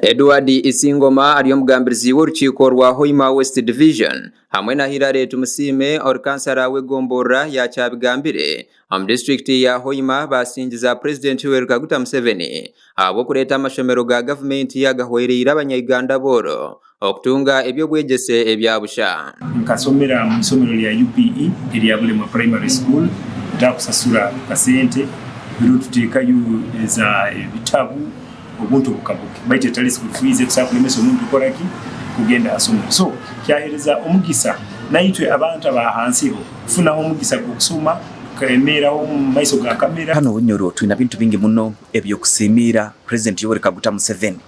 Edward Isingoma ari omugambirizi w'orukiiko rwa Hoima West Division hamwe na Hillary Tumusiime ori kansara w'egomborora ya Kyabigambire omu disiturikiti ya Hoima baasingiza Purezidenti Yoweri Kaguta Museveni ahabw'okureeta amashomero ga gavumenti agahwereire abanya-Uganda abooro okutunga eby'obwegyese ebya busha. Nkasomera mu isomero rya UPE erya Bulemwa Primary School ntakusasura kasente, biro tuteekayo eza ebitabu obuntu bukabuke baitu etari school fees ekusobola kulemesa omuntu kukora ki kugenda ha somero. So kyahereza omugisa naitwe abantu aba hansi ho kufunaho omugisa gw'okusoma tukemeeraho omu maiso ga kamera. Hanu Bunyoro twine bintu bingi muno eby'okusiimiira President Yoweri Kaguta Museveni.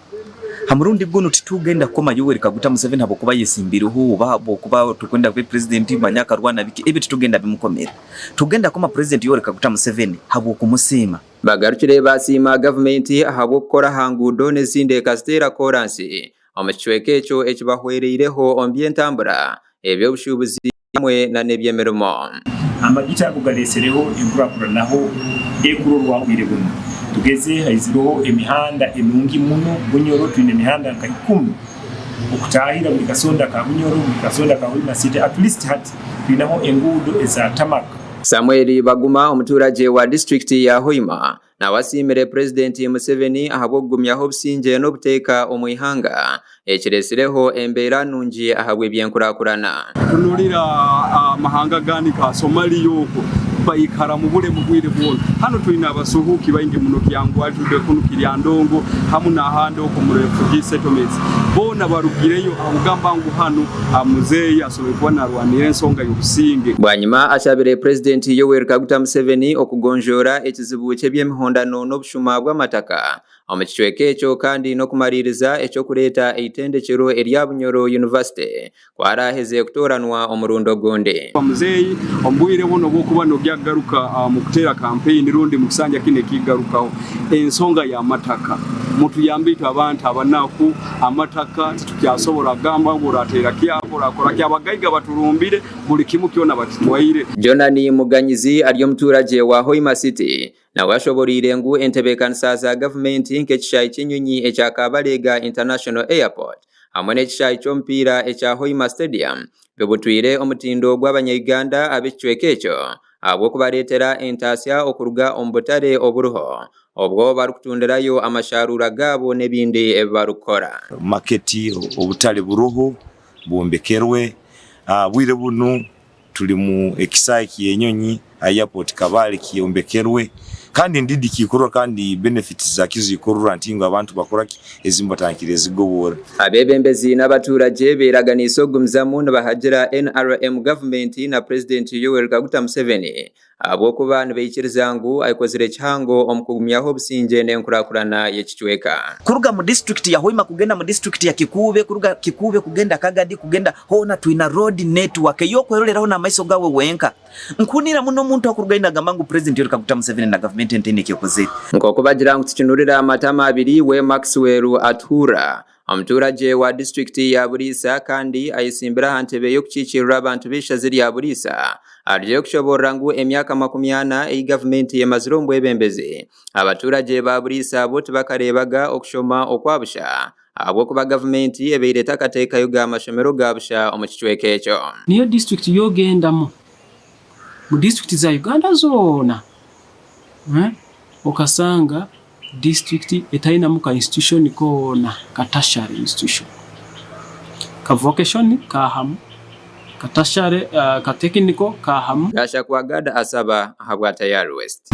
Ha murundi gunu titugenda kukoma Yoweri Kaguta Museveni habwokuba ayesimbireho oba habwokuba tukwenda kube President manya akarwana biki, ebyo titugenda bimukomera. Tugenda kukoma President Yoweri Kaguta Museveni habw'okumusiima. Bagarukire baasiima gavumenti ahabw'okukora aha nguudo n'ezindi ekaziteera kooransi omu kicweka ekyo ekibahwereireho omu by'entambura, eby'obushuubuzi hamwe na n'eby'emirimo. Amagita ago gareetsireho enkurakuranaho ekurorwa obwire bunu. Tugeze haizireho emihanda emirungi muno Bunyoro twine emihanda nka ikumi okutaahira buri kasonda ka Bunyoro, buri kasonda ka Hoima City at least hati twineho enguudo eza tarmac. Samuel Baguma omutuuragye wa disiturikiti ya Hoima Nawe asiimire Purezidenti Museveni ahabw'okugumyaho obusingye n'obuteeka omu ihanga ekiretsireho embeera nungi ahabw'eby'enkurakurana. Tunulira amahanga agandi nka Somalia okwo baikara mu bulemu bwire bwona. Hanu twine abasuhuuki baingi muno Kyangwali, kunu Kiryandongo hamu n'ahandi okwo mu refugee settlements. Boona barugireyo habw'okugamba ngu hanu muzeeyi asoboire kuba narwanirra ensonga y'obusinge. Bwanyima ashabire Purezidenti Yoweri Kaguta Museveni okugonjoora ekizibu ky'eby'emihondano n'obushuma bw'amataka omu kicweka ekyo kandi n'okumariiriza eky'okureeta eitendekyero erya Bunyoro University ku araaheze kutooranwa omurundi ogundi. Muzeeyi omu bwire bunu obw'okuba nogya kugaruka omu kuteera kampeyini rundi mu kisanja kinu ekigarukaho, ensonga y'amataka mutuyambe itwe abantu abanaku, amataka titukyasobora kugamba ngu orateera ki aho, orakora ki, abagaiga baturumbire. Buri kimu kyona bakitwaire. Jonani Muganyizi ari omutuuragye wa Hoima City nawe ashoboreire ngu entebeekanisa za gavumenti nk'ekishaayi ky'enyonyi ekya Kabalega International Airport hamwe n'ekishaayi ky'omupiira ekya Hoima Stadium bibutwire omutindo gw'abanya-Uganda ab'ekicweka ekyo ahabw'okubareetera entaasya okuruga omu butare oburiho obwo barikutundirayo amasharuura gaabo n'ebindi ebi barikukora. Maketi, obutare buroho bwombekerwe. Bwire bunu turi mu ekisaayi ky'enyonyi aha airport Kabale kyombekerwe kandi ndidi kikurura kandi benefits zakyo zikurura nti ngu abantu bakoraki ezimu batandikire ezigobora. Abeebembezi n'abatuuragye beeraganiise okugumizamu nibahagira NRM gavumenti na Purezidenti Yoweri Kaguta Museveni ahabw'okuba nibaikiriza ngu akozire kihango omu kugumyaho obusingye n'enkurakurana y'ekicweka. Kuruga mu disiturikiti ya Hoima kugenda mu disiturikiti ya Kikuube, kuruga Kikuube kugenda Kagadi, kugenda hoona twina road network ey'okweroreraho n'amaiso gaawe wenka. Nkunira muno omuntu akurugayo nagamba ngu Purezidenti Yoweri Kaguta Museveni na gavumenti enu teine eki ekozire. Nk'oku bagira ngu tikinurira matama abiri, we Maxwell Atuhura, Omutuuragye wa disiturikiti ya Buliisa kandi ayetsimbire aha ntebe y'okukiikirira abantu b'eishaza erya Buliisa arugire kushoboorora ngu emyaka 40 ei gavumenti emazire omu bwebembezi, abaturagye ba Buliisa bo tibakareebaga okushoma okwa busha ahabw'okuba gavumenti ebaire etakateekayoga mashomero ga busha omu kicweka ekyo. Niyo disiturikiti y'ogendamu mu disiturikiti za Uganda zoona okasanga Disiturikiti etayinamu ka institution koona ka tertiary institution. Ka vocation kahamu, ka tertiary ka technical kahamu. Gashakwa Gad asaba ahabwa Tayari West.